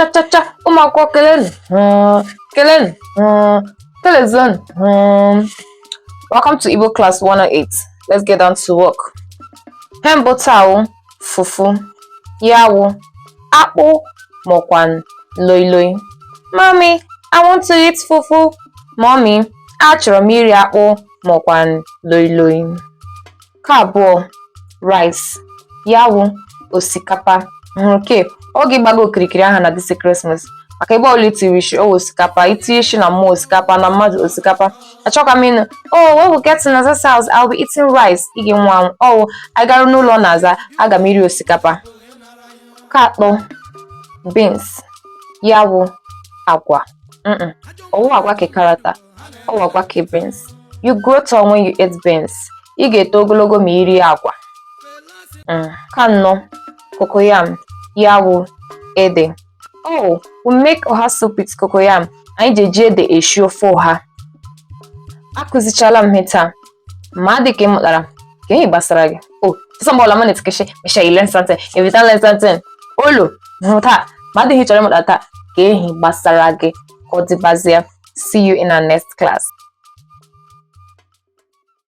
cha cha cha. Ụmụ akwụkwọ, kelenu, kelenu, kelezonu. Welcome to Igbo class 108. Let's get down to work. Ihe mbụ taa wụ fufu, ya wụ akpụ maọkwa loi loi. Mommy, I want to eat fufu. Mommy, achọrọ m iri akpụ maọkwa loi loi. Nke abụọ, rice, ya wụ osikapa. Hụrụ ke oge ịgbago okirikiri aha na this Christmas, maka ebe ọbụla itiri isi ọ wụ osikapa, itinye isi na mmụọ osikapa, na mmadụ osikapa. Achọkwa m ịnụ, "Oh, when we get to Naza's house, I'll be eating rice." Ị ga-enwe anwụ ọwụ anyị garụ n'ụlọ Naza, aga m iri osikapa. Nke atọ, beans, ya wụ agwa. Ọwụ agwa ke karata, ọwụ agwa ke beans. You grow tall when you eat beans. Ị ga-eto ogologo ma ị rie agwa. Nke anọ, cocoyam, ya wụ ede. Oh, we make ọha soup with cocoyam. Anyị ji eji ede esi ofe ọha. Akụzichala m ihe taa, ma dị ka ị mụtara ka ihe gbasara gị. Oh, somebody ọbụla na-etikeshe, make sure you learn something. If you don't learn something, olo hụrụ taa ma adịghị chọrọ ịmụta taa ka ehi gbasara gị. Ka ọ dịbazie. See you in our next class.